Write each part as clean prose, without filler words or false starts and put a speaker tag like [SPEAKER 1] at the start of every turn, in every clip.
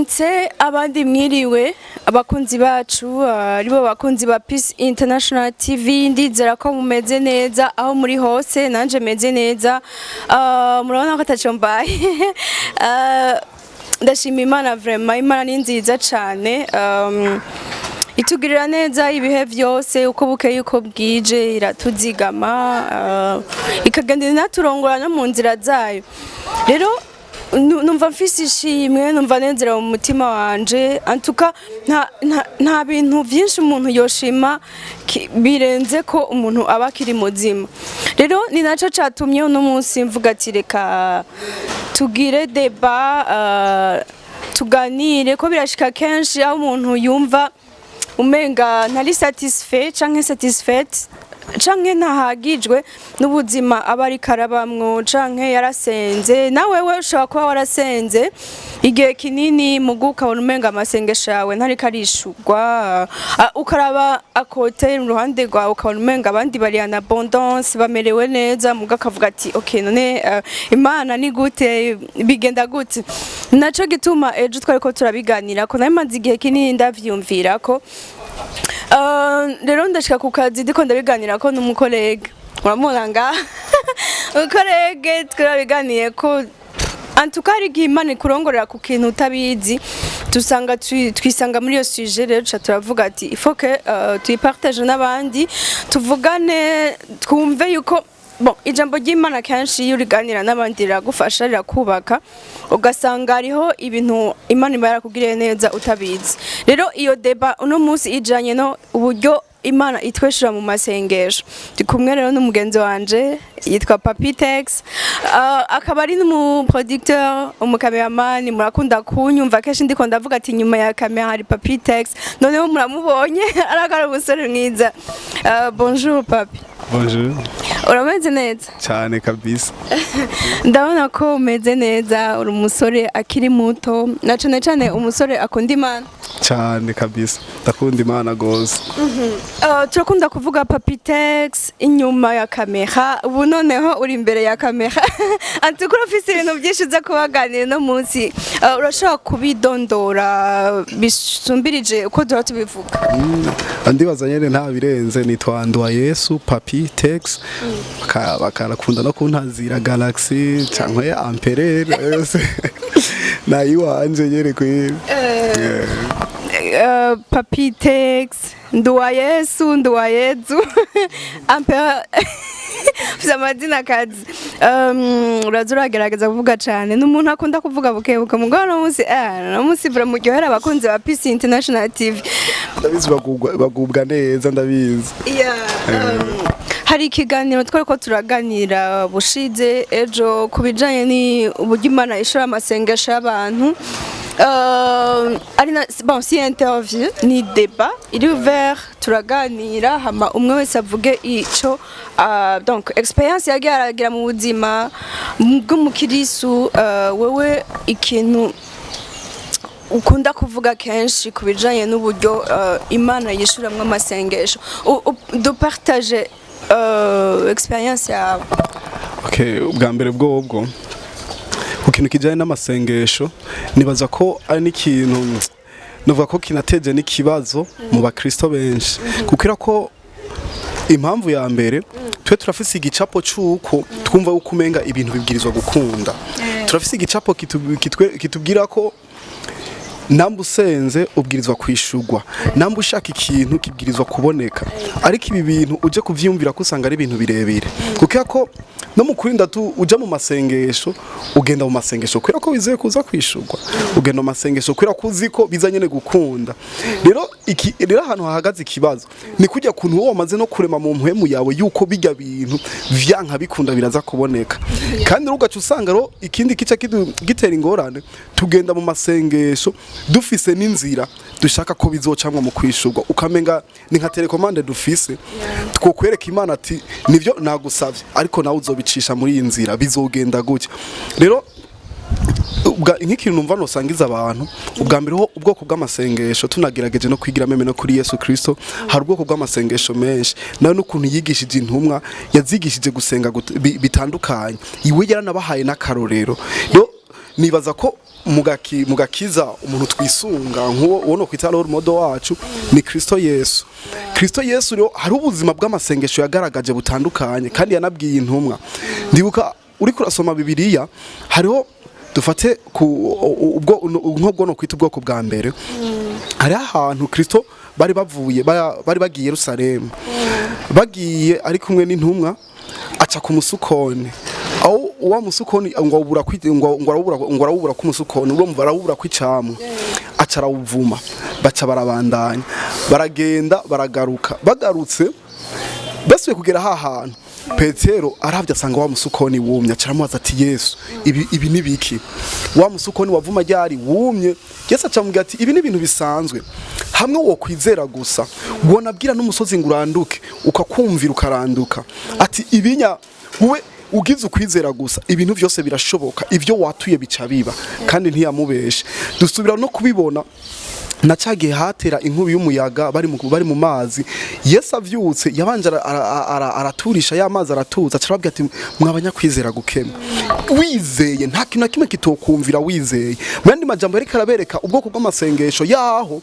[SPEAKER 1] Mwaramutse, abandi mwiriwe, abakunzi bacu aribo bakunzi ba Peace International TV. Ndizera ko mumeze neza aho muri hose, nanje meze neza. Murabona ko ataco mbaye. Ndashima Imana vraiment, Imana ni nziza cane. Itugirira neza ibihe vyose, uko bukeye uko bwije iratuzigama, ikagenda inaturongora no mu nzira zayo. Rero numva mfise ishimwe, numva nezerewe mu mutima wanje. Antuka nta bintu vyinshi umuntu yoshima birenze ko umuntu aba akiri muzima. Rero ni naco catumye uno munsi mvuga ati reka tugire débat, tuganire, ko birashika kenshi aho umuntu yumva umenga ntari satisfait canke satisfaite canke ntahagijwe n'ubuzima aba ariko arabamwo, canke yarasenze. Nawe we ushobora kuba warasenze igihe kinini, mugu ukabona umenga amasengesho yawe ntariko arishurwa. Ukaraba à côté, mu ruhande rwawe, ukabona umenga abandi bari en abondance, bamerewe neza, mugu akavuga ati ok, none Imana ni gute, bigenda gute? Naco gituma ejo twariko turabiganirako, nari maze igihe kinini ndavyumvirako. Rero ndashika ku kazi ndiko ndabiganira ko n'umu collègue, uramubona ngaha, umu collègue twarabiganiye ko antuka hari igihe Imana ikurongorera ku kintu utabizi, dusanga twisanga muri iyo sujet. Rero tuca turavuga ati il faut que tuyipartage n'abandi, tuvugane, twumve yuko bon, ijambo ry'Imana kenshi iyo uriganira n'abandi riragufasha, rirakubaka, ugasanga hariho ibintu Imana iba yarakugiriye neza utabizi. Rero iyo débat uno munsi ijanye no uburyo Imana itweshura mu masengesho. Ndi kumwe rero n'umugenzi wanje yitwa Papi Tex, akaba ari n'umuproducteur, umukameramani. Murakunda kunyumva kenshi ndiko ndavuga ati nyuma ya kamera hari Papi Tex. Noneho muramubonye, arakara umusore mwiza. Bonjour Papi.
[SPEAKER 2] Bonjour.
[SPEAKER 1] Urameze neza?
[SPEAKER 2] Cyane kabisa.
[SPEAKER 1] Ndabona ko umeze neza, uri umusore akiri muto, na cane cane umusore akunda Imana.
[SPEAKER 2] Cyane kabisa, ndakunda Imana gose.
[SPEAKER 1] Turakunda kuvuga Papitex inyuma ya kamera, ubu noneho uri imbere ya kamera. Antuka urafise ibintu byinshi uza kubaganira no munsi. Urashobora kubidondora bisumbirije uko duhora tubivuga?
[SPEAKER 2] Andibaza nyene nta birenze, nitwa Nduwayesu Papi Tex, bakarakunda no kuntazira Galaxy cyangwa Empereur, yose nayiwanje nyene kuri.
[SPEAKER 1] Papitex, Nduwayesu, Nduwayezu, Empereur, ufise amazina kazi. Uraza uragerageza kuvuga cane, ni umuntu akunda kuvuga bukebuke, mugabo uno munsi uno munsi vraiment muryohera abakunzi ba Peace International TV.
[SPEAKER 2] Ndabizi, bagubwa neza, ndabizi.
[SPEAKER 1] Yeah, hari ikiganiro twariko turaganira bushize ejo ku bijanye ni uburyo Imana ishora amasengesho y'abantu. Ari na bon, si interview ni débat iri ouvert, turaganira hama umwe wese avuge ico donc expérience yagiye aragira mu buzima bw'umukirisu. Wewe ikintu ukunda kuvuga kenshi ku bijanye n'uburyo Imana yishuramwo amasengesho, dupartage expérience yawe.
[SPEAKER 2] Okay, ubwa mbere bwobwo ku kintu kijanye n'amasengesho, nibaza ko ari n'ikintu novuga ko kinateje n'ikibazo mu bakristo benshi, kuko ko impamvu ya mbere twe turafise igicapo c'uko twumva uko umenga ibintu bibwirizwa gukunda. Turafise igicapo kitubwira ko namba usenze ubwirizwa kwishurwa, namba ushaka ikintu kibwirizwa kuboneka. Ariko ibi bintu uje kuvyiyumvira ko usanga ari ibintu birebire, kuko ko no mu kurinda tu uja mu masengesho, ugenda mu masengesho kubera ko wizeye kuza kwishurwa, ugenda mu masengesho kubera ko uzi ko biza nyene gukunda. Rero iki rero ahantu hahagaze ikibazo ni kujya kuntu wowe wamaze no kurema mu mpwemu yawe yuko bijya bintu vyanka bikunda biraza kuboneka. Kandi rero ugaca usanga rero ikindi kica gitera ingorane, tugenda mu masengesho dufise n'inzira dushaka ko bizocamwa mu kwishurwa, ukamenga ni nka télécommande dufise, twokwereka Imana ati nivyo nagusavye, ariko nawe uzobicisha muri iyi nzira, bizogenda gutya. Rero nk'ikintu numva nosangiza abantu, ubwa mbere ho ubwoko bw'amasengesho, tunagerageje no kwigira même no kuri Yesu Kristo, hari ubwoko bw'amasengesho menshi, nawe n'ukuntu yigishije intumwa, yazigishije gusenga bitandukanye, iwe yaranabahaye n'akarorero. Rero Nibaza ko mu gakiza umuntu twisunga nk'uwo uwo no kwita role model wacu ni Kristo Yesu. Kristo Yesu rero hari ubuzima bw'amasengesho yagaragaje butandukanye, kandi yanabwiye intumwa. Ndibuka uriko urasoma Bibiliya, hariho, dufate ku ubwo nk'ubwo no kwita ubwoko bwa mbere, hari ahantu Kristo bari bavuye bari bagiye Yerusalemu, bagiye ari kumwe n'intumwa, aca ku musukoni, aho uwa musukoni ngo awubura ngo arawubura ku musukoni, urumva arawubura kw'icamwa, aca arawuvuma. Baca barabandanya, baragenda, baragaruka. Bagarutse, basubiye kugera ha hantu, Petero aravye asanga wa musukoni wumye, aca aramubaza ati: "Yesu, ibi ni biki? Wa musukoni wavuma ryari wumye?" Yesu aca amubwira ati: "Ibi ni ibintu bisanzwe, hamwe wo kwizera gusa wonabwira n'umusozi ngo uranduke, ukakumvira ukaranduka." Ati: "Ibinya wowe ugize ukwizera gusa, ibintu byose birashoboka, ibyo watuye bica biba." Kandi ntiyamubeshe. Dusubira no kubibona na cyagihe hatera inkubi y'umuyaga, bari mu mazi. Yesu avyutse yabanje araturisha ya mazi, aratuza, aca arababwira ati: "Mwabanyakwizera gukema, wizeye nta kintu na kimwe kitokumvira wizeye." Mu yandi majambo, yariko arabereka ubwoko bw'amasengesho yaho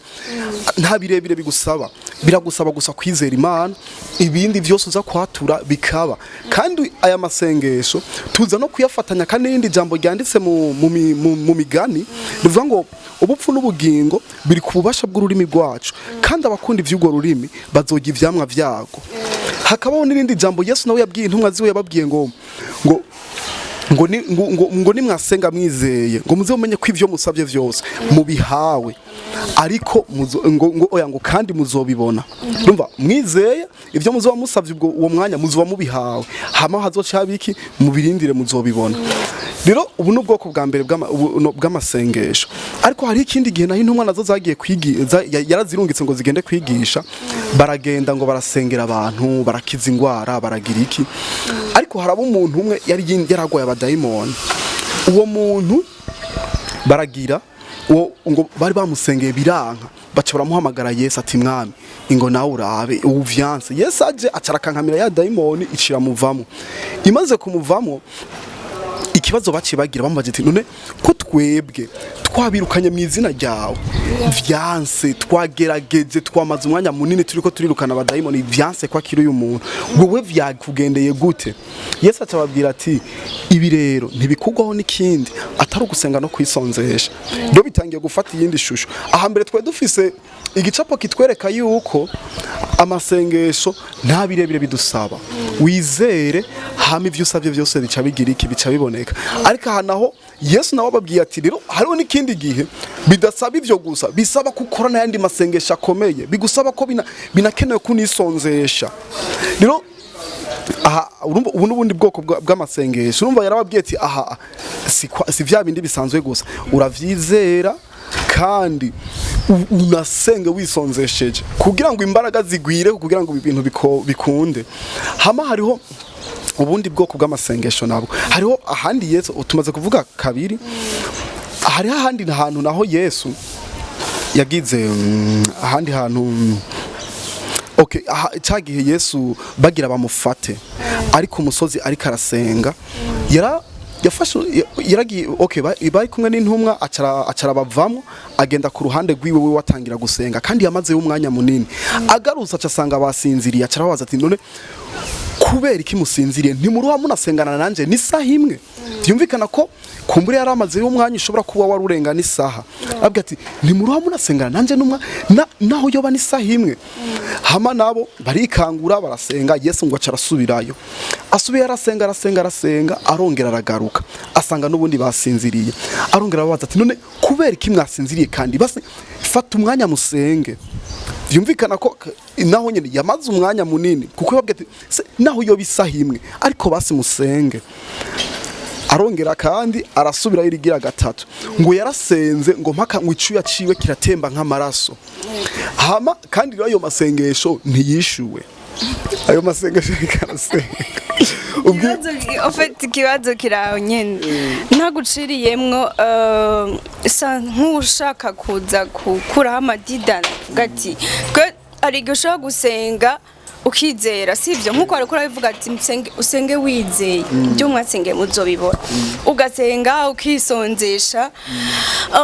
[SPEAKER 2] nta birebire bigusaba, biragusaba gusa kwizera Imana, ibindi byose uza kwatura bikaba. Kandi aya masengesho tuza no kuyafatanya kandi n'irindi jambo ryanditse mu migani rivuga ngo ubupfu n'ubugingo biri ku bubasha bw'ururimi rwacu, kandi abakunda ivy'urwo rurimi bazojya ivyamwa vyago. Hakabaho n'irindi jambo Yesu nawe yabwiye intumwa ziwe, yababwiye ngo nimwasenga mwizeye, ngo muze mumenye ko ivyo musabye vyose mubihawe, ariko ngo oya, ngo kandi muzobibona. Urumva, mwizeye, ivyo muzoba musavye ubwo uwo mwanya muzoba mubihawe, hama hazoca biki mubirindire, muzobibona. Rero ubu ni ubwoko bwa mbere bw'amasengesho. Ariko hari ikindi gihe naho intumwa nazo zagiye kwigisha, yarazirungitse ngo zigende kwigisha, baragenda ngo barasengera abantu, barakiza ingwara, baragira iki. Ariko haraba umuntu umwe yari yaragwaye abadayimoni. Uwo muntu baragira uwo ngo bari bamusengeye biranka, baca baramuhamagara Yesu ati: "Mwami, ingo nawe urabe ubu vyanse." Yesu aje aca arakankamira ya dayimoni, icira muvamo. Imaze kumuvamo, ikibazo baciye bagira, bamubaje ati: "None ko twebwe twabirukanye mu izina ryawe vyanse, twagerageje, twamaze umwanya munini turiko turirukana abadayimoni, vyanse ko akiri uyu muntu, wowe vyakugendeye gute?" Yesu acababwira ati: "Ibi rero ntibikugwaho n'ikindi atari ugusenga no kwisonzesha." Rero bitangiye gufata iyindi shusho. Aha mbere twari dufise igicapo kitwereka yuko amasengesho nta birebire bidusaba, wizere, hama ivyo usabye byose bica bigira iki, bica biboneka. Ariko aha naho Yesu nawe ababwiye ati: "Rero hariho n'ikindi gihe bidasaba ivyo gusa, bisaba ko ukora n'ayandi masengesho akomeye, bigusaba ko binakenewe kunisonzesha." Rero aha urumva ubu n'ubundi bwoko bw'amasengesho. Urumva yarababwiye ati: "Aha si vya bindi bisanzwe gusa, uravyizera kandi unasenge wisonzesheje kugira ngo imbaraga zigwire, kugira ngo ibi bintu bikunde." Hama hariho ubundi bwoko bw'amasengesho nabwo. Hariho ahandi Yesu, tumaze kuvuga kabiri, hariho ahandi hantu naho Yesu yagize ahandi hantu. Okay, aha, ca gihe Yesu bagira bamufate ariko umusozi ariko arasenga, yara yafashe yaragiye, okay, bari kumwe n'intumwa, acara bavamwo, agenda ku ruhande rwiwe, we watangira gusenga, kandi yamazeyo umwanya munini. Agarutse aca asanga basinziriye, aca arababaza ati: "None kubera iki musinziriye? Ntimuruha munasengana nanje n'isaha imwe?" Byumvikana ko kumbura yari amazeyo umwanya ushobora kuba warurenga n'isaha. Abwira ati: "Ntimuruha munasengana nanje n'umwa naho yoba n'isaha imwe?" Hama nabo barikangura, barasenga. Yesu ngo aca arasubirayo, asubiye arasenga, arasenga, arasenga, arongera aragaruka, asanga n'ubundi basinziriye. Arongera arababaza ati: "None kubera iki mwasinziriye? Kandi basi fata umwanya musenge." Byumvikana ko naho nyene yamaze umwanya munini, kuko yababwiye ati: "Se, naho yoba isaha imwe, ariko basi musenge." Arongera kandi arasubirayo irigira gatatu, ngo yarasenze ngo mpaka ngo icuya ciwe kiratemba nk'amaraso. Hama kandi rero ayo masengesho ntiyishuwe, ayo masengesho ariko arasenga.
[SPEAKER 1] En fait, ikibazo kiraho nyene ntaguciriyemwo, sa nk'ushaka kuza gukuraho amadidani, uvuga ati twe hari igihe ushobora gusenga. Ukizera, sivyo? Nkuko ariko urabivuga ati "Musenge, usenge wizeye, ibyo mwasengeye muzobibona." Ugasenga, ukisonzesha.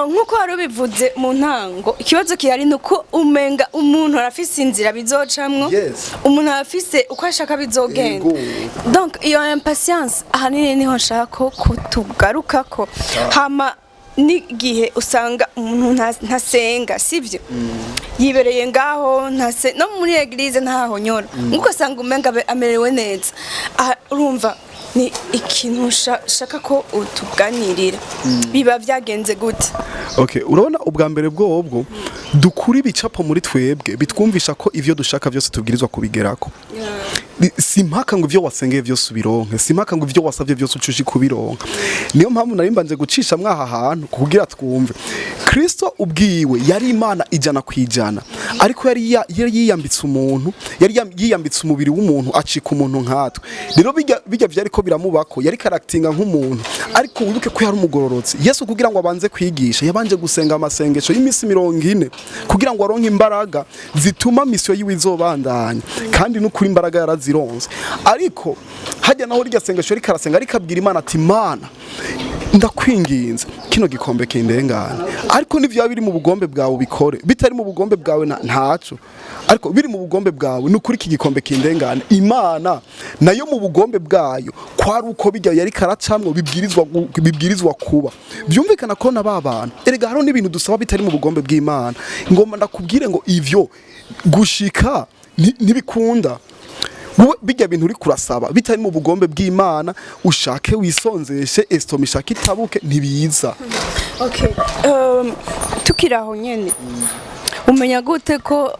[SPEAKER 1] Nkuko wari ubivuze mu ntango, ikibazo gihari ni uko umenga umuntu arafise inzira bizocamwo, umuntu arafise uko ashaka bizogenda. Donc iyo impatience ahanini niho nshaka ko kutugarukako. Hama n'igihe usanga umuntu ntasenga, sivyo, yibereye ngaho, ntase no muri église ntahonyora, nkuko usanga umenga amerewe neza. Aha, urumva ni ikintu shaka ko utuganirira, biba byagenze gute?
[SPEAKER 2] Okay, urabona, ubwa mbere bwobwo dukura ibicapo muri twebwe bitwumvisha ko ivyo dushaka vyose tubwirizwa kubigerako. Si impaka ngo ivyo wasengeye vyose ubironke, si impaka ngo ivyo wasavye vyose ucushi kubironka. Niyo mpamvu nari mbanje gucisha mwaha hantu kugira twumve. Kristo ubwiwe yari Imana 100%, ariko yari yiyambitse umuntu, yari yiyambitse umubiri w'umuntu, acika umuntu nkatwe. Rero bijya vyariko biramubako, yari karactinga nk'umuntu, ariko wibuke ko yari umugororotsi. Yesu kugira ngo abanze kwigisha, yabanje gusenga amasengesho y'iminsi 40 kugira ngo aronke imbaraga zituma mission yiwe izobandanya, kandi n'ukuri imbaraga yarazironse. Ariko hajya naho rirya sengesho rikarasenga, rikabwira Imana ati: "Mana, ndakwinginze, kino gikombe kindengane, ariko nivyo biri mu bugombe bwawe ubikore, bitari mu bugombe bwawe ntaco, ariko biri mu bugombe bwawe, ni ukuri iki gikombe kindengane." Imana nayo mu bugombe bwayo kwari uko bijya yari karacamwo bibwirizwa kuba. Byumvikana ko na ba bantu, erega hariho n'ibintu dusaba bitari mu bugombe bw'Imana. Ngomba ndakubwire ngo ivyo gushika ntibikunda. Wowe bijya bintu uri kurasaba bitari mu bugombe bw'Imana, ushake wisonzeshe, estomac ishake itabuke, ntibiza.
[SPEAKER 1] Okay. Tukiri aho nyene, umenya gute ko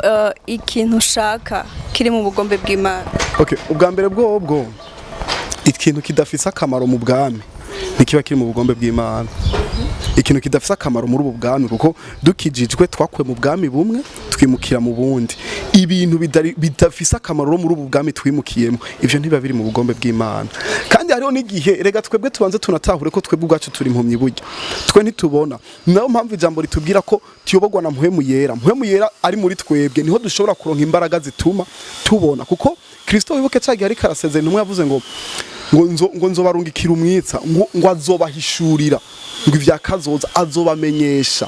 [SPEAKER 1] ikintu ushaka kiri mu bugombe bw'Imana?
[SPEAKER 2] Okay, ubwa mbere bwobwo, ikintu kidafise akamaro mu bwami ntikiba kiri mu bugombe bw'Imana. Ikintu kidafise akamaro muri ubu bwami, kuko dukijijwe twakuwe mu bwami bumwe twimukira mu bundi, ibintu bidafise akamaro muri ubu bwami twimukiyemo, ivyo ntibiba biri mu bugombe bw'Imana. Kandi hariho n'igihe, rega twebwe tubanze tunatahure ko twebwe ubwacu turi impumyi. Burya twe ntitubona. Nayo mpamvu ijambo ritubwira ko tuyoborwa na Mpwemu Yera. Mpwemu Yera ari muri twebwe, niho dushobora kuronka imbaraga zituma tubona. Kuko Kristo, wibuke ca gihe ariko arasezera intumwa, yavuze ngo nzobarungikira umwitsa, ngo azobahishurira ngo ivya kazoza, azobamenyesha.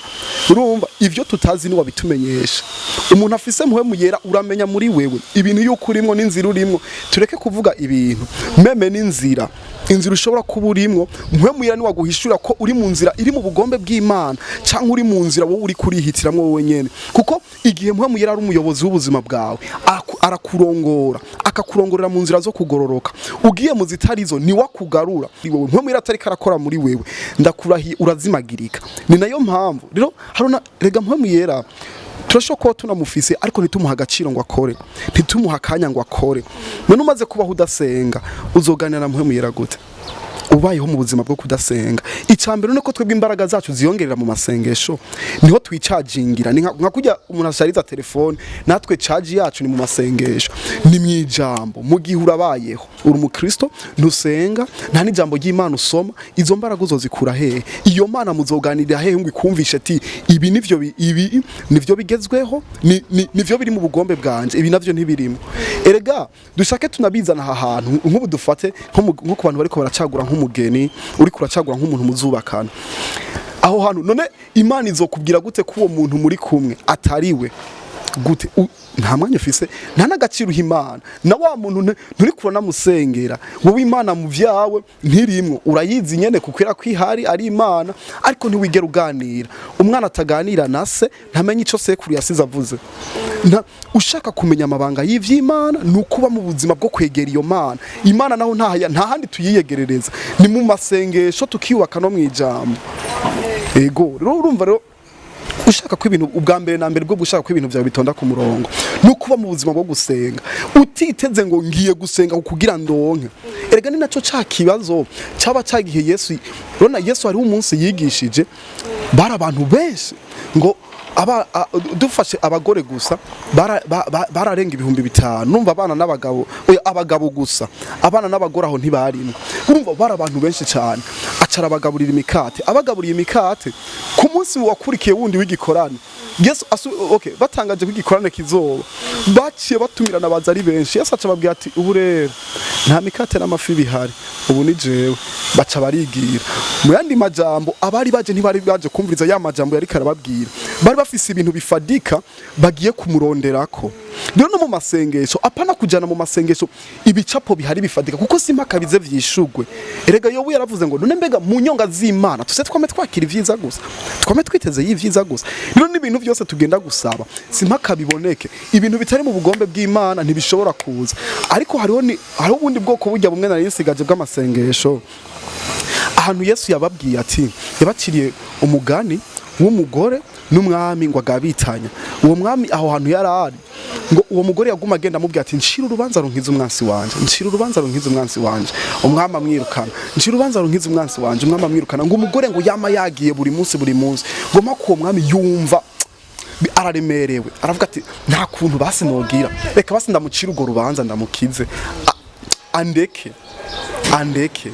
[SPEAKER 2] Urumva, ivyo tutazi ni wabitumenyesha. Umuntu afise Mpwemu Yera, uramenya muri wewe ibintu yuko urimwo n'inzira urimwo. Tureke kuvuga ibintu même n'inzira, inzira ushobora kuba urimwo, Mpwemu Yera ni waguhishura ko uri mu nzira iri mu bugombe bw'Imana cyangwa uri mu nzira wowe uri kurihitiramwo wowe nyene. Kuko igihe Mpwemu Yera ari umuyobozi w'ubuzima bwawe, arakurongora, akakurongorera mu nzira zo kugororoka. Ugiye mu zitarizo, ni wakugarura. Wewe Mpwemu Yera atari karakora muri wewe, ndakurahiye, urazimagirika. Ni nayo mpamvu rero haruna, rega Mpwemu Yera turashobora kuba tunamufise, ariko ntitumuha agaciro ngo akore, ntitumuha akanya ngo akore. None umaze kubaho udasenga, uzoganira na Mpwemu Yera gute ubayeho mu buzima bwo kudasenga? Icambere nuko twebwe imbaraga zacu ziyongerera mu masengesho, niho twicagingira. Ni nka kurya umuntu ashariza telefone, natwe charge yacu ni mu masengesho, ni mu ijambo. Mu gihe urabayeho uri umukristo, ntusenga, nta n'ijambo ry'Imana usoma, izo mbaraga uzozikura hehe? Iyo Mana muzoganirira hehe ngo ikumvishe ati ibi nivyo ibi nivyo bigezweho, nivyo biri mu bugombe bwanje, ibi navyo ntibirimo? Erega dushake tunabizana aha hantu, nk'ubu dufate nko ku bantu bariko baracagura nk'umugeni, uri kuracagura nk'umuntu muzubakana aho hantu. None Imana izokubwira gute ko uwo muntu muri kumwe atariwe? Gute? Nta mwanya ufise, nta n'agaciro uha Imana na wa muntu, nturi kubona musengera. Wowe Imana mu vyawe ntirimwo, urayizi nyene kukwera kwihari ari Imana, ariko ntiwigera uganira. Umwana ataganira na se ntamenye ico sekuru yasize avuze. Ushaka kumenya amabanga y'ivy'Imana ni ukuba mu buzima bwo kwegera iyo Mana. Imana naho nta handi tuyiyegerereza, ni mu masengesho, tukiyubaka no mu ijambo. Ego rero, urumva rero, ushaka ko ibintu, ubwa mbere na mbere bwo gushaka ko ibintu byawe bitonda ku murongo, ni ukuba mu buzima bwo gusenga utiteze ngo ngiye gusenga kugira ndonke. Erega ni naco ca kibazo caba cagihe Yesu. Urabona, Yesu hariho umunsi yigishije, bari abantu benshi, ngo dufashe abagore gusa bararenga 5000. Numva abana n'abagabo, oya, abagabo gusa, abana n'abagore aho ntibarimwe. Urumva bari abantu benshi cyane. Acara abagaburira imikate. Abagaburiye imikate, ku munsi wakurikiye wundi w'igikorane Yesu okay, batangaje ko igikorane kizoba, baciye batumirana, baza ari benshi. Yesu aca ababwira ati: "Ubu rero nta mikate n'amafi bihari, ubu ni jewe." Baca barigira. Mu yandi majambo, abari baje ntibari baje kumviriza ya majambo yariko arababwira, bari bafise ibintu bifadika bagiye kumuronderako. Rero no mu masengesho, apana kujana mu masengesho ibicapo bihari bifadika, kuko si mpaka bize vyishugwe. Erega Yobu yaravuze ngo: "None mbega mu nyonga z'Imana tuse twame twakira ivyiza gusa, twame twiteze y'ivyiza gusa?" Rero n'ibintu byose tugenda gusaba si mpaka biboneke. Ibintu bitari mu bugombe bw'Imana ntibishobora kuza. Ariko hariho ubundi bwoko burya bumwe nari nsigaje bw'amasengesho, ahantu Yesu yababwiye ati, yabaciriye umugani w'umugore n'umwami ngo agabitanya. Uwo mwami aho hantu yari ari, ngo uwo mugore yaguma agenda amubwira ati: "Ncira urubanza runkiza umwansi wanje, ncira urubanza runkiza umwansi wanje." Umwami amwirukana. "Ncira urubanza runkiza umwansi wanje." Umwami amwirukana. Ngo umugore ngo yama yagiye buri munsi, buri munsi, ngo mpaka uwo mwami yumva araremerewe, aravuga ati: "Nta kuntu basi nogira, reka basi ndamucira urwo rubanza, ndamukize, andeke, andeke."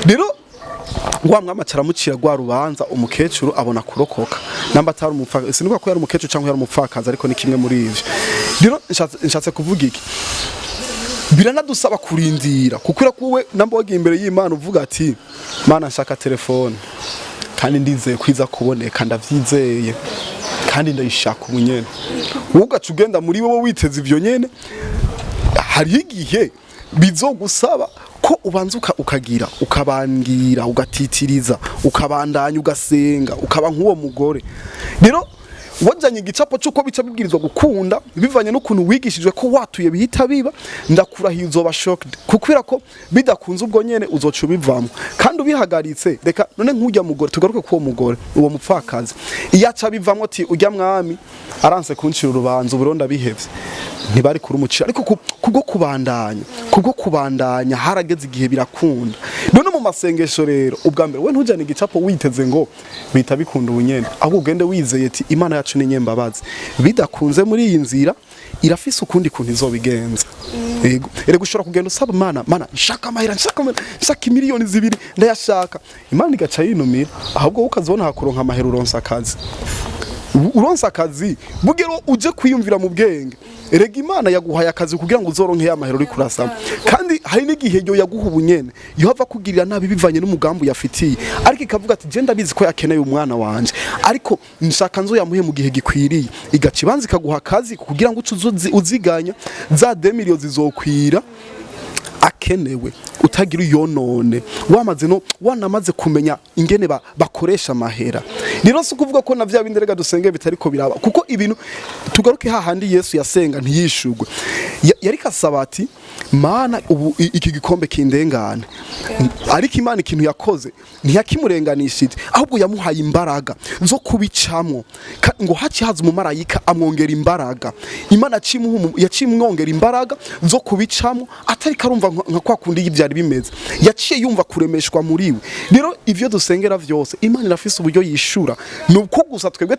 [SPEAKER 2] Rero wa mwami aca aramucira rwa rubanza, umukecuru abona kurokoka. Namba atari umupfakazi, sinibuka ko yari umukecuru cyangwa yari umupfakazi, ariko ni kimwe muri ivyo. Rero nshatse kuvuga iki? Biranadusaba kurindira, kuko kuwe namba wagiye imbere y'Imana uvuga ati: "Mana, nshaka telefone kandi ndizeye kwiza kuboneka, ndavyizeye kandi ndayishaka ubu nyene." Wowe ugaca ugenda muri wowe witeze ivyo nyene. Hariho igihe bizogusaba ko ubanza ukagira, ukabangira, ugatitiriza, ukabandanya, ugasenga, ukaba nk'uwo mugore. Rero wajanye igicapo cy'uko bica bibwirizwa gukunda bivanye n'ukuntu wigishijwe ko watuye bihita biba, ndakurahiye uzoba shocked, kubera ko bidakunze ubwo nyene uzoca ubivamo kandi ubihagaritse. Reka none nk'ujya mugore, tugaruke k'uwo mugore, uwo mupfakazi, iyo aca bivamo ati: "Ujya mwami aranse kuncira urubanza, uburundi abihevye," ntibari kurumucira. Ariko kubwo kubandanya harageze igihe birakunda. None mu masengesho rero, ubwa mbere we ntujane igicapo witeze ngo bihita bikunda ubunyene, ahubwo ugende wizeye ati: "Imana yacu ni nyembabazi, bidakunze muri iyi nzira irafise ukundi kuntu izobigenza." Yego, erega ushobora kugenda usaba Imana: "Mana, nshaka amahera, nshaka amahera, nshaka 2 miliyoni, ndayashaka." Imana igaca yinumira, ahubwo wowe ukazibona hakuronka amahera, uronsa akazi. Uronse akazi, bugero uje kwiyumvira mu bwenge: erega Imana yaguhaye akazi kugira ngo uzoronke ya mahera uri kurasama. Kandi hari n'igihe yo yaguha ubunyene yohava kugirira nabi bivanye n'umugambi uyafitiye, ariko ikavuga ati: "Je ndabizi ko yakeneye umwana wanje, ariko nshaka nzo yamuhe mu gihe gikwiriye." Igaca ibanza ikaguha akazi kugira ngo uce uziganya za 2 millions zizokwira akenewe, utagira uyonone, wamaze no wanamaze kumenya ingene bakoresha amahera. Rero si ukuvuga ko na vya bindi rega dusenge bitariko biraba, kuko ibintu, tugaruke hahandi Yesu yasenga ntiyishugwe. Yariko asaba ati: "Mana, ubu iki gikombe kindengane." Ariko Imana ikintu yakoze, ntiyakimurenganishije, ahubwo yamuhaye imbaraga zo kubicamwo. Ngo haci haza umumarayika amwongera imbaraga. Imana yaciye imwongera imbaraga zo kubicamwo, atari karumva nka kwa kundi byari bimeze, yaciye yumva kuremeshwa muri we. Rero ivyo dusengera vyose Imana irafise uburyo yishura, ni uko gusa twebwe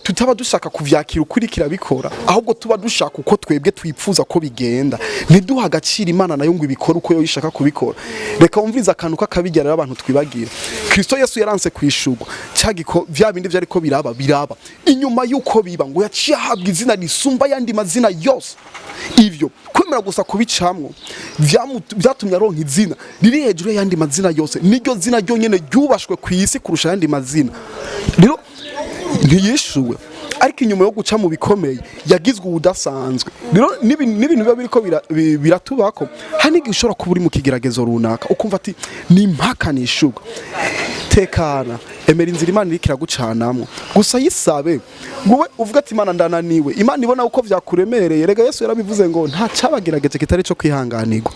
[SPEAKER 2] tutaba dushaka kuvyakira ukuri kirabikora, ahubwo tuba dushaka uko twebwe twipfuza ko bigenda, ntiduha agaciro Imana nayo ngo ibikore uko yo ishaka kubikora. Reka wumvirize akantu k'akabijya rero abantu twibagira. Kristo Yesu yaranse kwishurwa cagiko vya bindi vyariko biraba, biraba inyuma y'uko biba, ngo yaciye ahabwa izina risumba ayandi mazina yose. Ivyo kwemera gusa kubicamwo vyatumye aronka izina riri hejuru y'ayandi mazina yose, niryo zina ryonyene ryubashwe ku isi kurusha ayandi mazina. Rero ntiyishuwe, ariko inyuma yo guca mu bikomeye yagizwe ubudasanzwe. Rero n'ibintu biba biriko biratubako, hari n'igihe ushobora kuba uri mu kigeragezo runaka ukumva ati: "Ni impaka nishurwa." Tekana, emera inzira Imana iriko iragucanamwo gusa, yisabe wowe uvuga ati: "Imana, ndananiwe." Imana ibona uko vyakuremereye. Rega Yesu yarabivuze ngo nta cabagerageje kitari co kwihanganirwa.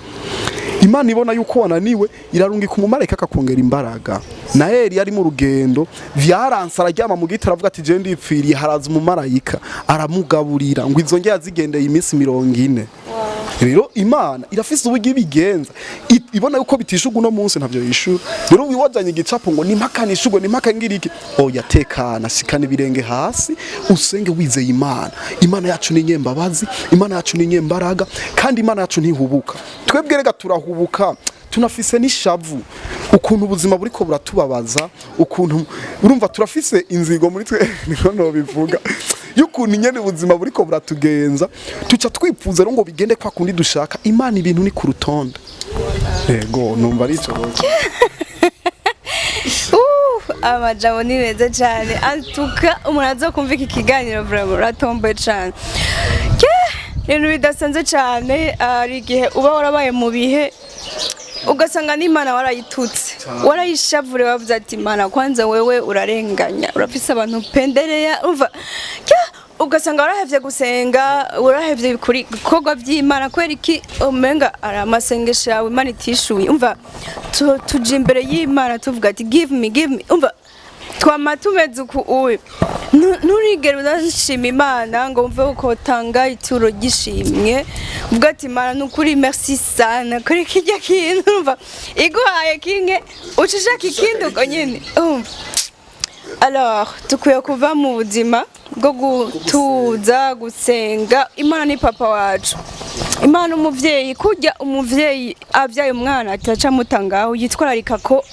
[SPEAKER 2] Imana ibona yuko wananiwe, irarungika umumarayika akakongera imbaraga. Na Eli yari mu rugendo, vyaranse, araryama mu giti, aravuga ati: "Je ndipfiriye." Haraza umumarayika aramugaburira, ngo izo nge yazigendeye iminsi 40. Rero Imana irafise uburyo ibigenza. Ibona yuko bitishurwa uno munsi, ntavyo yishura. Rero wiwajanye igicapo ngo nimpaka nishurwe, nimpaka ngiriki, oya, tekana, shikana ibirenge hasi, usenge wizeye Imana. Imana yacu ni nyembabazi, Imana yacu ni nyembaraga, kandi Imana yacu ntihubuka. Twebwe rega turahubuka, tunafise n'ishavu. Ukuntu ubuzima buriko buratubabaza, ukuntu urumva turafise inzigo muri twe, niko nobivuga, y'ukuntu nyene ubuzima buriko buratugenza, tuca twipfuza rero ngo bigende kwa kundi dushaka. Imana ibintu ni ku rutonde. Yego, numva ari ico rwose.
[SPEAKER 1] Amajambo ni meza cyane. Antuka umuntu azokumva iki kiganiro, vraiment uratomboye cyane. Ibintu bidasanzwe cyane. Hari igihe uba warabaye mu bihe ugasanga n'Imana warayitutse, warayishavure, wavuze ati: "Imana, kwanza wewe urarenganya, urafise abantu pendereya." Umva, ugasanga warahevye gusenga, warahevye kuri ibikorwa vy'Imana. Kubera iki? Umenga ari amasengesho yawe Imana itishuye. Umva, tuja imbere y'Imana tuvuga ati: "Give me, give me." Umva, twama tumeze uku uyu. Nturigere unashima Imana ngo wumve uko tanga ituro ry'ishimwe, uvuga ati: "Imana, nukuri merci sana kuri kirya kintu." Urumva, iguhaye kimwe uca ushaka ikindi uko nyene. Urumva, alors dukwiye kuva mu buzima bwo gutuza gusenga. Imana ni papa wacu, Imana umuvyeyi. Kurya umuvyeyi abyaye umwana ataca amuta ngaho, yitwararika ko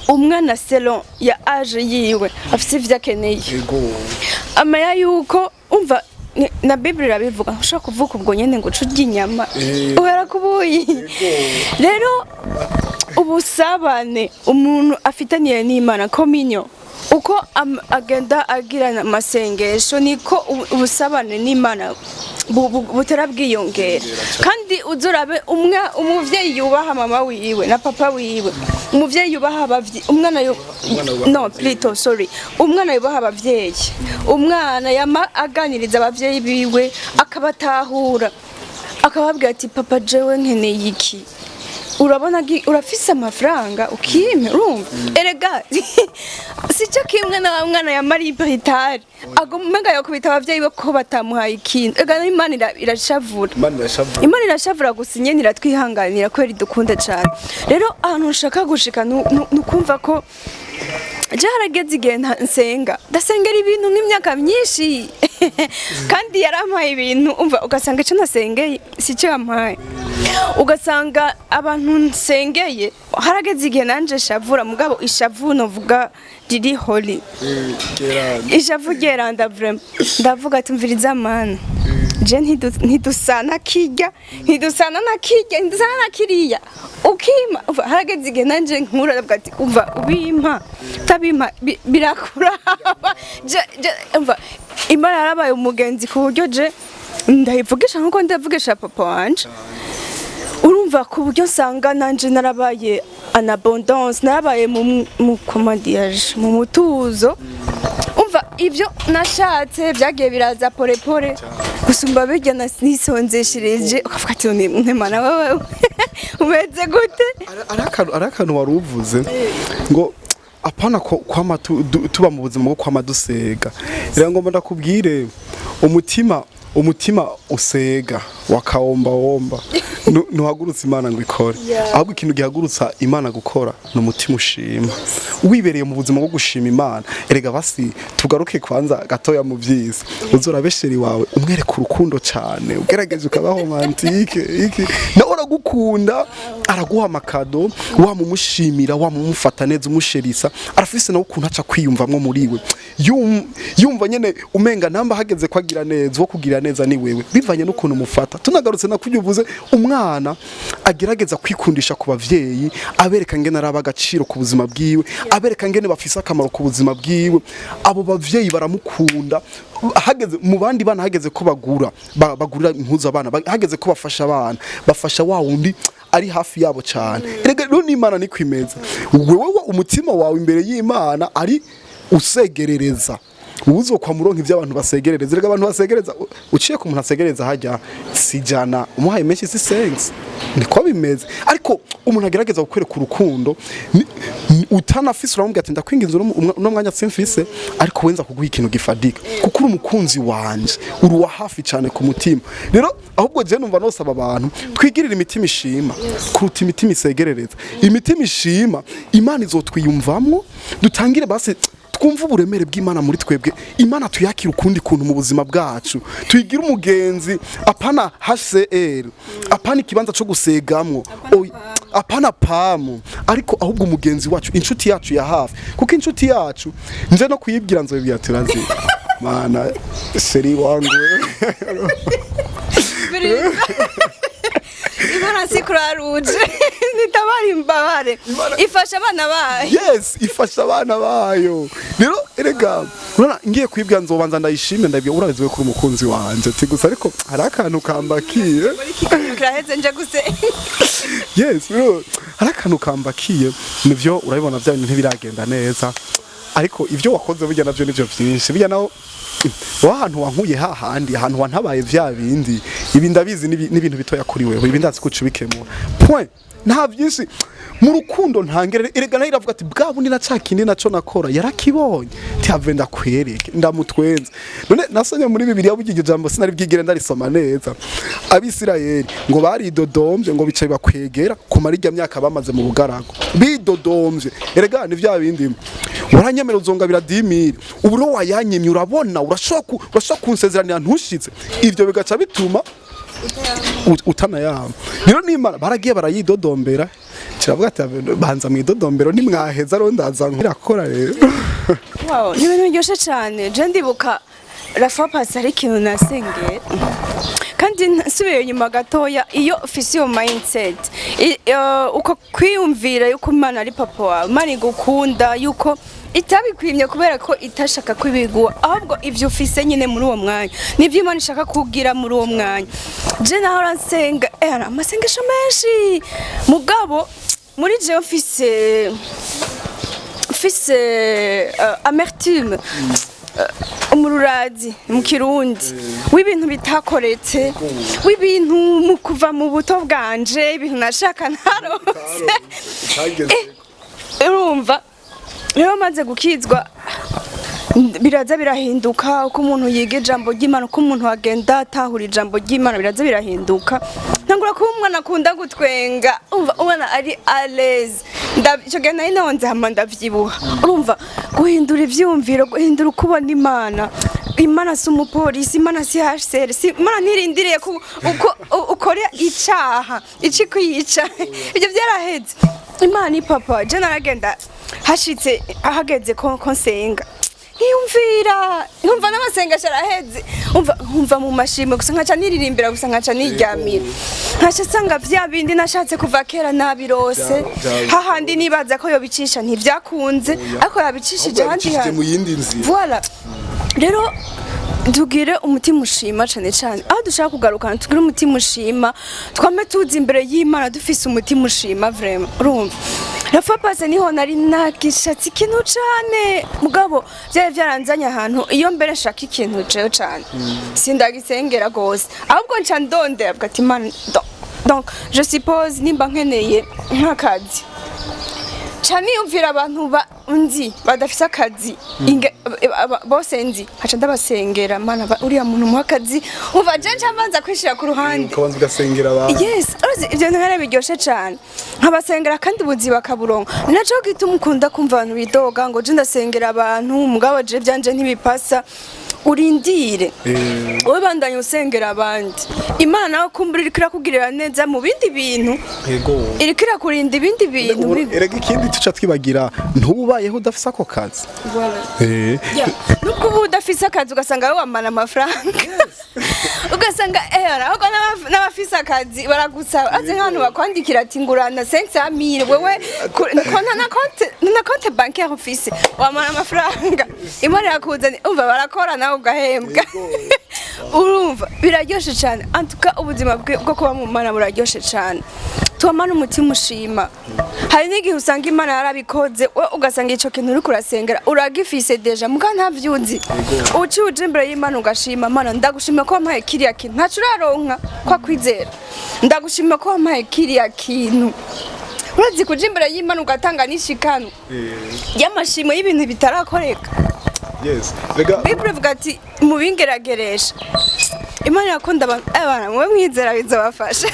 [SPEAKER 1] umwana selon ya âge yiwe afise ivyo akeneye, amenya yuko, umva, na Bible irabivuga, ntushobora kuvuka ubwo nyene ngo uce urya inyama, uhera ku buyi. Rero ubusabane umuntu afitaniye n'Imana, communion, uko agenda agirana amasengesho, niko ubusabane n'Imana butera bwiyongera. Kandi uzurabe umwe, umuvyeyi yubaha mama wiwe na papa wiwe, umuvyeyi yubaha umwana no plutôt, sorry, umwana yubaha abavyeyi, umwana yama aganiriza abavyeyi biwe, akabatahura, akababwira ati: "Papa, jewe nkeneye iki, urabona urafise amafaranga ukime." Urumva, erega sico kimwe na wa mwana ya Marie Britari agumenga yakubita abavyeyi be ko batamuhaye ikintu. Ega Imana irashavura.
[SPEAKER 2] Imana irashavura.
[SPEAKER 1] Imana irashavura, gusa nyene iratwihanganira kubera idukunda cane. Rero ahantu nshaka gushika nukumva ko je harageze igihe nsenga, ndasengera ibintu nk'imyaka myinshi, kandi yarampaye ibintu. Umva, ugasanga icyo nasengeye si cyo yampaye, ugasanga abantu nsengeye. Harageze igihe nanje shavura, mugabo ishavu novuga riri holy, ishavu ryeranda vraiment. Ndavuga ati: "Mviriza Mana, je ntidusana kirya, ntidusana na kirya, ntidusana na kiriya, ukima." Umva, harageze igihe nanje nkura ndavuga ati: "Umva, ubimpa utabimpa birakuraba." Umva, Imana yarabaye umugenzi ku buryo je ndayivugisha nkuko ndavugisha papa wanje. Urumva, ku buryo nsanga nanje narabaye en abondance, narabaye mu, comment dirais-je, mu mutuzo. Umva, ibyo nashatse byagiye biraza pore pore gusumba bijya nisonzeshereje, ukavuga ati: "Ni Mana, wewe umeze gute?"
[SPEAKER 2] Ari akantu wari uvuze ngo apana ko kwama tuba mu buzima bwo kwama dusega. Rero ngomba ndakubwire, umutima usega wakawomba womba ntuhagurutsa Imana ngo ikore. Ahubwo ikintu gihagurutsa Imana gukora ni umutima ushima, wibereye mu buzima bwo gushima Imana. Erega basi tugaruke kwanza gatoya mu byiza. Uzora chéri wawe, umwereka urukundo cyane, ugerageje ukaba romantique, iki nawe aragukunda, araguha amakado, wamumushimira, wamumufata neza, umusherisa, arafise nawe ukuntu aca kwiyumvamwo muri we. Yumva nyene umenga namba hageze ko agira neza, wo kugira neza ni wewe, bivanye n'ukuntu umufata. Tunagarutse na kurya uvuze, umwana agerageza kwikundisha ku bavyeyi, abereka ngene araba agaciro ku buzima bwiwe, abereka ngene bafise akamaro ku buzima bwiwe, abo bavyeyi baramukunda. Hageze mu bandi bana, hageze ko bagura bagurira impuzu abana, hageze ko bafasha abana, bafasha wa wundi ari hafi yabo cyane. Erega rero n'Imana niko imeze. Wewe umutima wawe imbere y'Imana ari usegerereza, uzokwa muronka ivyo abantu basegerereza. Erega abantu basegereza, uciye ku muntu asegereza hajya si jana, umuhaye menshi si sense, niko bimeze. Ariko umuntu agerageza kukwereka urukundo, utanafise uramubwira ati: "Ndakwinginze, uno mwanya simfise, ariko wenza kuguha ikintu gifadika kuko uri umukunzi wanje, uri uwa hafi cyane ku mutima." Rero ahubwo je numva nosaba abantu twigirira imitima ishima kuruta imitima isegerereza. Imitima ishima Imana izotwiyumvamwo. Dutangire basi twumve uburemere bw'Imana muri twebwe, Imana tuyakira ukundi kuntu mu buzima bwacu, tuyigire umugenzi, apana HCR, apana ikibanza cyo gusegamwo. Apana pamu, ariko ahubwo umugenzi wacu, inshuti yacu ya hafi, kuko inshuti yacu nje no kuyibwira nzobibwira, turazi mana chéri wangu.
[SPEAKER 1] Imana si Croix Rouge, nitabara imbabare, ifasha abana bayo.
[SPEAKER 2] Yes, ifasha abana bayo. Rero erega urabona, ngiye kwibwira nzobanza ndayishime, ndabwira urabizi we kuri umukunzi wanje, ati gusa ariko hari akantu kambakiye.
[SPEAKER 1] Muri iki kiganiro kiraheze, nje guse.
[SPEAKER 2] Yes, rero hari akantu kambakiye, nivyo urabibona bya bintu ntibiragenda neza, ariko ivyo wakoze burya navyo nivyo vyinshi, burya naho wa hantu wankuye hahandi ahantu wantabaye vya bindi, ibi ndabizi n'ibintu bitoya kuri wewe, ibi ndazi ko uca ubikemura, point. Nta byinshi mu rukundo ntangere. Erega nayo iravuga ati bwa bundi na ca kindi naco nakora yarakibonye, tihave ndakwereke ndamutwenze. None nasomye muri Bibiliya burya iryo jambo sinari bwigere ndarisoma neza. Abisirayeli ngo baridodomvye, ngo bicaye bakwegera kumara irya myaka bamaze mu bugaragu bidodomvye. Erega ni vya bindi waranyemera uzongabira 10 000, ubu rero wayanyimye, urabona urashobora kunsezeranira ntushitse, ivyo bigaca bituma utanayama. Rero nimara baragiye barayidodombera, kiravuga ati banza mwidodombero, nimwaheza rero ndaza nkirakora rero.
[SPEAKER 1] Wow, ni ibintu biryoshye cyane. Je ndibuka rafa pasi hari ikintu nasengeye, kandi nsubiye inyuma gatoya, iyo ufise iyo mindset, uko kwiyumvira yuko Imana ari papa wawe, Imana igukunda, yuko itabikwimye kubera ko itashaka kwibiguha, ahubwo ivyo ufise nyine muri uwo mwanya nivyo Imana ishaka kugira muri uwo mwanya. Je nahora nsenga amasengesho menshi, mugabo muri jewe mfise amertume, umururazi mu Kirundi, w'ibintu bitakoretse, w'ibintu mu kuva mu buto bwanje, ibintu nashaka ntarose. Urumva rero maze gukizwa biraza birahinduka. Uko umuntu yiga ijambo ry'Imana, uko umuntu agenda atahura ijambo ry'Imana, biraza birahinduka. Ntangura kuba umwana akunda gutwenga, umva umwana ari à l'aise. Ico gihe nari nonze hama ndavyibuha. Urumva, guhindura ivyiyumviro, guhindura uko ubona Imana. Imana si umupolisi, Imana si HCR, si Imana ntirindiriye ko uko ukora icaha icikwica, ibyo byaraheze. Imana ni papa. Je naragenda hashitse ahageze ko nsenga, nkiyumvira nkumva n'amasengesho araheze, umva nkumva mu mashimwe gusa, nkaca niririmbira gusa, nkaca niryamira, nkaca nsanga vya bindi nashatse kuva kera nabirose. Hahandi nibaza ko yobicisha ntivyakunze, ariko yabicishije ahandi
[SPEAKER 2] yabicishije
[SPEAKER 1] hantu.
[SPEAKER 2] Mu yindi nzira.
[SPEAKER 1] Voilà, rero tugire umutima ushima cane cane aho dushaka kugarukana, tugire umutima ushima, twame tuzi imbere y'Imana dufise umutima ushima vraiment. Urumva rafa pase niho nari nagishatse ikintu cane, mugabo vyari vyaranzanye ahantu iyo mbere nshaka ikintu jewe cane sindagisengera gose, ahubwo nca ndondera avuga ati Imana donc je suppose nimba nkeneye nk'akazi, ca niyumvira abantu nzi badafise akazi, bose nzi, nkaca ndabasengera: Mana, uriya muntu muha akazi. Umva, je nca mbanza kwishira ku ruhande.
[SPEAKER 2] Ukabanza ugasengera abantu.
[SPEAKER 1] Yes, urazi ivyo bintu nkene biryoshe cane, nkabasengera kandi ubuzi bakaburonka. Ni naco gituma ukunda kumva abantu bidoga ngo je ndasengera abantu, mugabo je vyanje ntibipasa. Urindire, wowe bandanye usengera abandi, Imana nawe kumbura iriko irakugirira neza mu bindi bintu, iriko irakurinda ibindi bintu bibi.
[SPEAKER 2] Erega ikindi tuca twibagira, ntubayeho udafise ako kazi.
[SPEAKER 1] Yeah. Nubwo uba udafise akazi, ugasanga wowe wamana amafaranga, ugasanga ahubwo n'abafise akazi baragusaba, azi nk'ahantu bakwandikira ati ngurana 500 000, wewe ko nta na compte bancaire ufise, wamana amafaranga, Imana irakuzana. Umva, barakora nawe ugahembwa. Urumva biraryoshe cyane. Antuka ubuzima bwo kuba mu Mana buraryoshe cyane. Tubamana umutima ushima. Hari n'igihe usanga Imana yarabikoze, we ugasanga ico kintu uriko urasengera uragifise déjà, muga ntavyuzi. Uciye uja imbere y'Imana ugashima: Mana, ndagushima ko wampaye kiriya kintu ntaco uraronka, kwa kwizera, ndagushima ko wampaye kiriya kintu. Urazi kuja imbere y'Imana ugatanga n'ishikano y'amashimwe y'ibintu bitarakoreka.
[SPEAKER 2] Yes, rega.
[SPEAKER 1] Bible ivuga ati mubingerageresha. Imana irakunda abantu, abana mube mwizera bizabafasha.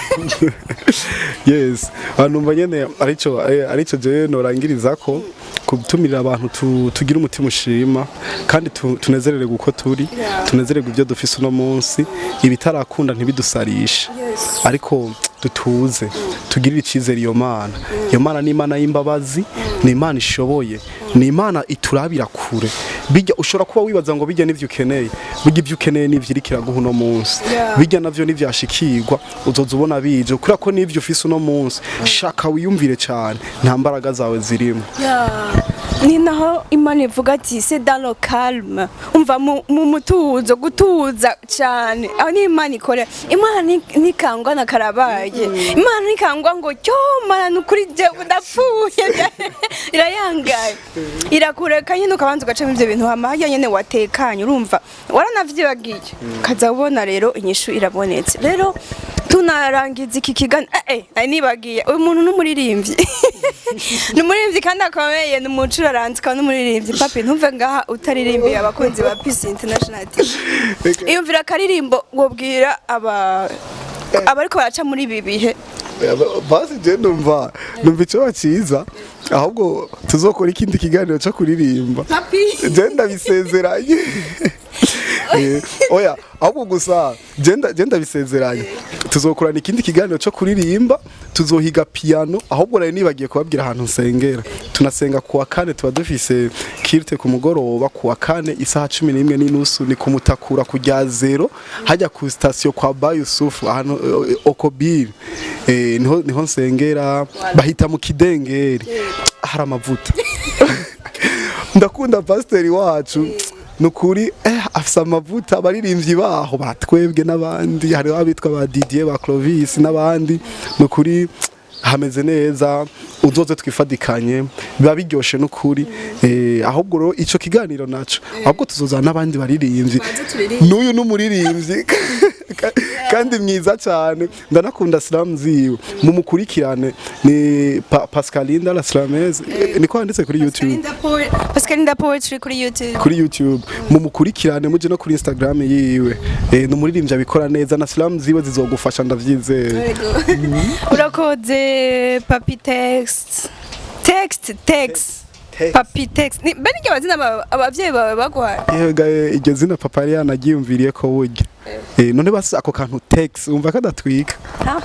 [SPEAKER 2] Yes, numva nyene arico jewe norangiriza ko kutumirira abantu tugire umutima ushima kandi tunezerere uko turi, tunezererwe ibyo dufise uno munsi, ibitarakunda ntibidusarishe, ariko Dutuze, tugirire icizere iyo Mana. Iyo Mana ni Imana y'imbabazi, ni Imana ishoboye, ni Imana iturabira kure. Bijya ushobora kuba wibaza ngo bijya n'ivyo ukeneye, bijya ibyo ukeneye n'ivyo iriko iraguha uno munsi. Bijya navyo nivyashikirwa, uzoza ubona bije, kubera ko n'ivyo ufise uno munsi, shaka wiyumvire cyane, nta mbaraga zawe zirimo.
[SPEAKER 1] Ni naho Imana ivuga ati: "C'est dans le calme." Umva, mu mutuzo, gutuza cyane, aho ni Imana ikorera. Imana ntikangwa na karabaye, Imana ntikangwa ngo cyo mana nukuri jewe ndapfuye. Irayangaye, irakureka nyine ukabanza ugacamo ivyo bintu, hama harya nyene watekanye, urumva waranavyibagiye, ukaza ubona rero inyishu irabonetse. Rero tunarangiza iki kiganiro, nari nibagiye, uyu muntu n'umuririmbyi, ni umuririmbyi kandi akomeye, ni umucuraranzi akaba n'umuririmbyi. Papi, ntumve ngaha utaririmbiye abakunzi ba Peace International TV. Iyumvira akaririmbo wobwira aba abariko baraca muri ibi bihe.
[SPEAKER 2] Basi je numva icyo cyiza, ahubwo tuzokora ikindi kiganiro cyo kuririmba.
[SPEAKER 1] Papi.
[SPEAKER 2] Je ndabisezeranye. Oya, ahubwo gusa je ndabisezeranye, tuzokorana ikindi kiganiro cyo kuririmba, tuzohiga piano. Ahubwo nari nibagiye kubabwira ahantu nsengera. Tunasenga kuwa kane, tuba dufise culte ku mugoroba kuwa kane isaha 11:30, ni kumutakura kujya zero hajya ku station kwa Bayusufu, ahantu Okobiri. Niho nsengera, bahita mu Kidengeri, hari amavuta. Ndakunda pasiteri wacu nukuri, afise amavuta. Abaririmbyi baho batwebwe n'abandi, hariho abitwa ba Didier, ba Clovis n'abandi, nukuri hameze neza. Uzoze twifadikanye, biba biryoshe nukuri. Ahubwo rero ico kiganiro naco, ahubwo tuzozana n'abandi baririmbyi.
[SPEAKER 1] Baze turirimbe.
[SPEAKER 2] N'uyu n'umuririmbyi kandi mwiza cyane, ndanakunda slam ziwe, mumukurikirane, ni Pascalinda la Slameze, niko handitse kuri YouTube.
[SPEAKER 1] Pascalinda Poetry kuri YouTube.
[SPEAKER 2] Kuri YouTube mumukurikirane, muje no kuri Instagram yiwe. Ni umuririmbyi abikora neza, na slam ziwe zizogufasha, ndavyizeye.
[SPEAKER 1] Urakoze, Papi Text, Text, Text.
[SPEAKER 2] Text.
[SPEAKER 1] Papi Text. Ni bene iryo mazina abavyeyi bawe baguhaye?
[SPEAKER 2] Yega, iryo zina papa yari yanagiyumviriye ko burya. None basi ako kantu Text umva kadatwika?
[SPEAKER 1] Ah,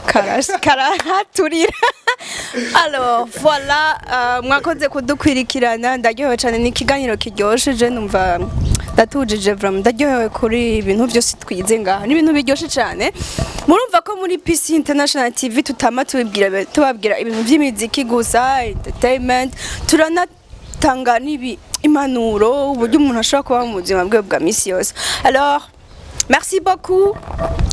[SPEAKER 1] karahaturira. Alors voilà, mwakoze kudukwirikirana, ndaryohewe cyane, ni ikiganiro kiryoshe. Je numva ndatujije vraiment, ndaryohewe kuri ibintu byose twize ngaha, ni ibintu biryoshe cyane. Murumva ko muri PC International TV tutama tubabwira ibintu by'imiziki gusa, entertainment, turanatanga n'ibi impanuro, uburyo umuntu ashobora kubaho mu buzima bwe bwa misi yose. Alors merci beaucoup,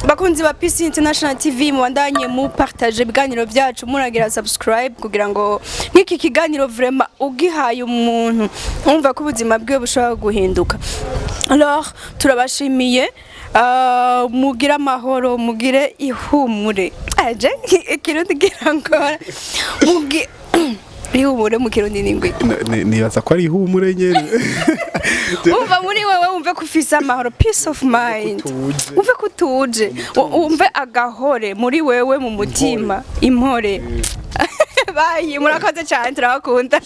[SPEAKER 1] bakunzi ba PC International TV, mubandanye mu partage ibiganiro byacu, muragira subscribe, kugira ngo nk'iki kiganiro vraiment ugihaye umuntu umva ko ubuzima bwiwe bushobora guhinduka. Alors turabashimiye, mugire amahoro, mugire ihumure. Aje ikirundi kirangora. Mugi ihumure mu Kirundi ni ngwi?
[SPEAKER 2] Nibaza ko ari ihumure nyene.
[SPEAKER 1] Umva, muri wewe wumve ko ufise amahoro, peace of mind.
[SPEAKER 2] Utuje.
[SPEAKER 1] Wumve ko utuje, wumve agahore muri wewe mu mutima, impore. Bayi, murakoze cyane, turabakunda.